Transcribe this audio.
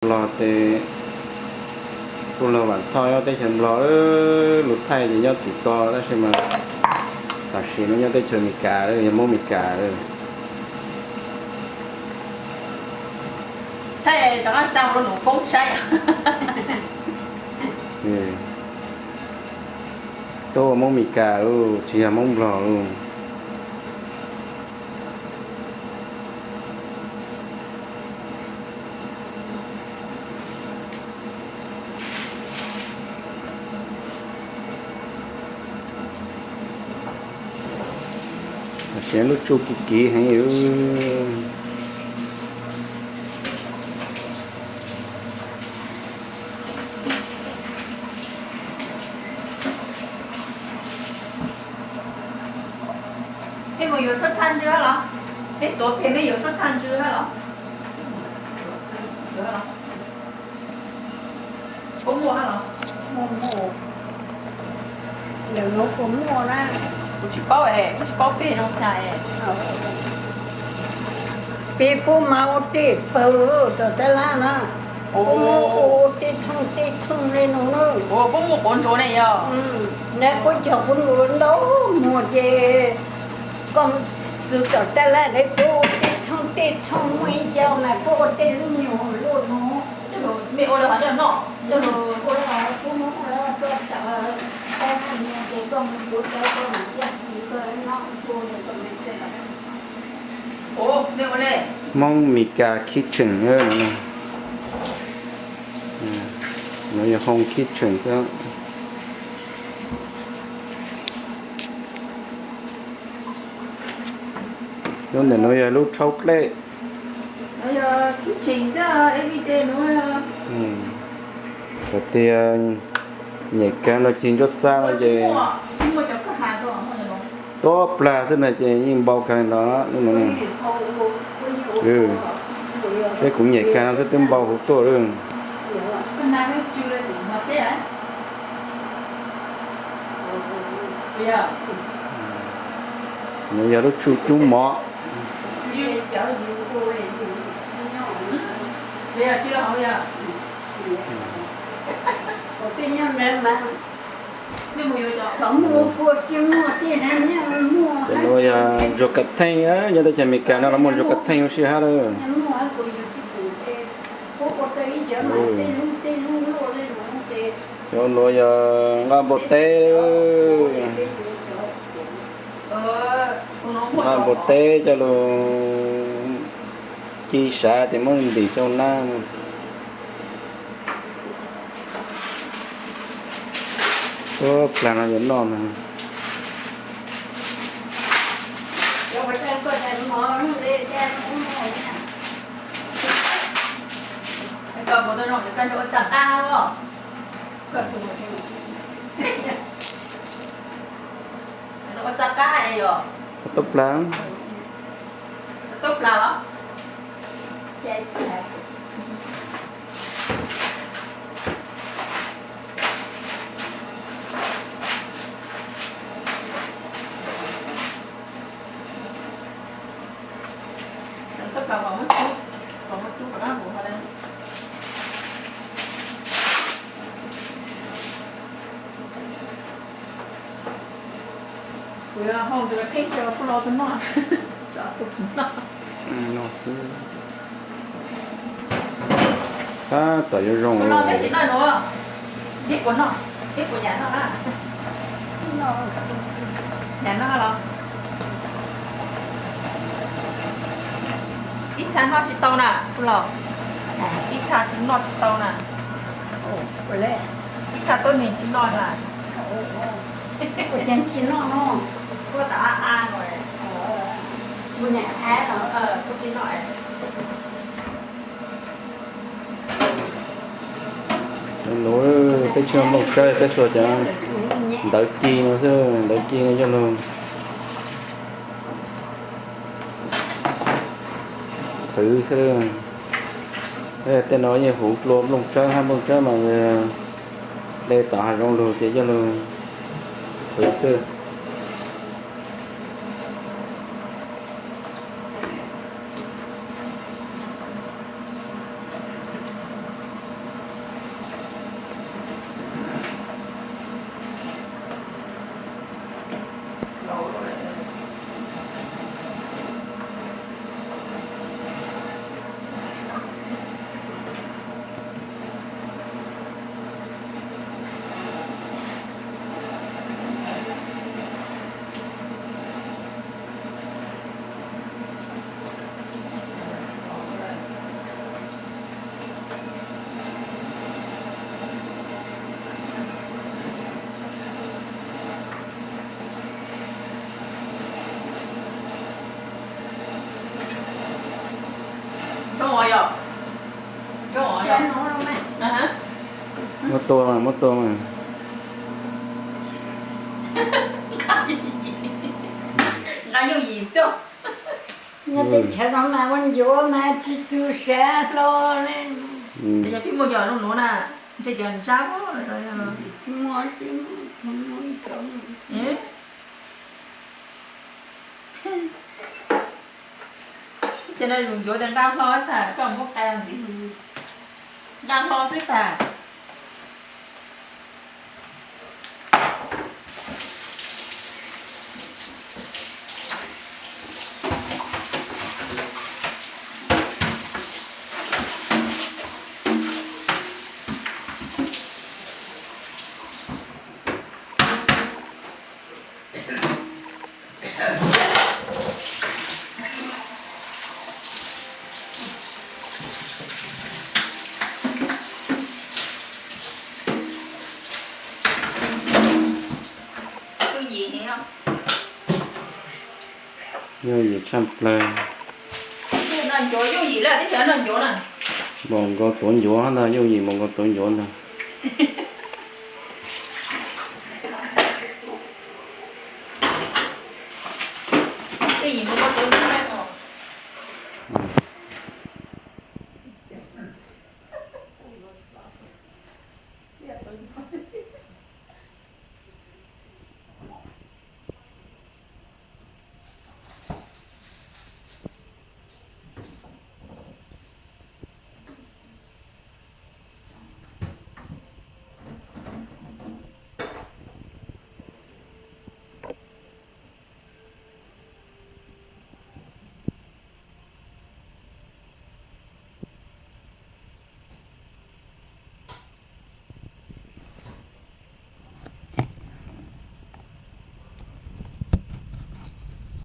Nplog tes, kuj los Vam Thoj nyob teb chaws Nplog, lus Thaib ces nyob tim ko tab sis mas tam sim no nyob teb chaws Amelikas, yog Hmoob Amelikas. Tuaj ua Hmoob Amelikas lauj, tsis yog Hmoob Nplog lauj. Tam sim lub tsuj kiv kiv heev li. Peb mus yuav suab thaj ntswg los? Peb tuav pem peb yuav suab thaj ntswg los? Puas muaj los? Muaj, muaj. Ntawm nuav puas muaj na? Kuv tsis paub es, kuv tsis paub peg zoo cas es. Peb puab mas ua tej pawg tom tab laj na. Puab muaj ua tej thooj tej thooj le nuav na. Puab muaj quav ntsuav ne yog? Nab puab cog quav ntsuav ntau muag ces koj txug tom tab laj ntawd puab ua tej thooj tej thooj, muaj ib co mas puab ua tej lub nyuag luaj nuav. Mej ua le hov coj noj, coj lug ua le hov, puab muab ua le hov rau tom tab laj no ces koj mus yuav rau koj mam coj mus koj noj ua le koj me. Hmoob Amelikas kitchen, nuav yog home kitchen xwb. Lub ntawm nuav yog lub rhaub dlej. Thaum tias nyem kag los cig ncuab xab no ces tuab plag xwb na ces yeej npau kag li ntawd lub no. Peb kuv nyem kag no xwb twb npau huv tuaj lawm. Nuav yog lub tsuj cub mov. Ces nuav yog ntsuag katheej, nyob teb chaws Amelikas no los muaj ntsuag katheej huv si hab lawm. Cov nuav yog nqaj npua teb, nqaj npua teb coj lug ci sav ces muab ntim rau nab. Tuab plag no yuav noj na. Tuab plag. Kuv hau ntawd peb cov kuj los tus noj. Noj xwb. Tab tom yuav zoo. Kuv los peb tsis noj nuav. Tib puas noj, tib puas nyam noj na. Nyam noj los. Ib txha noj tsis tau na, kuv los. Ib txha tsis noj tsis tau na. Ib txha tuab neeg tsis noj na. Kuv tsis noj no. Kuv tas a a no. Kuv nyam a no, kuv tsis noj. Nuav peb tsis muaj nplooj tsawb, peb xuas cov ntawv ci no xwb, ntawv ci no coj lug qhwv xwb. Tej no yeej huv dlua nplooj tsawb hab, nplooj tsawb mas de tom hav zoov lug ces coj lug qhwv xwb. Muab tua mas, muab tua mas. Nqa yooj yim xwb. Nyob teb chaws no mas ua ncuav mas tsis txug siav hlo li. Yog peb muaj cov nuav na, ntshe cov ntsab. Ces no yus ncuav tas nqa hlo tas, koj muab qai ntxiv, nqa hlo xwb tas. Yooj yim tshaj plawg. Npaum nkaus tuav ncuav ntag, yooj yim npaum nkaus tuav ncuav ntag.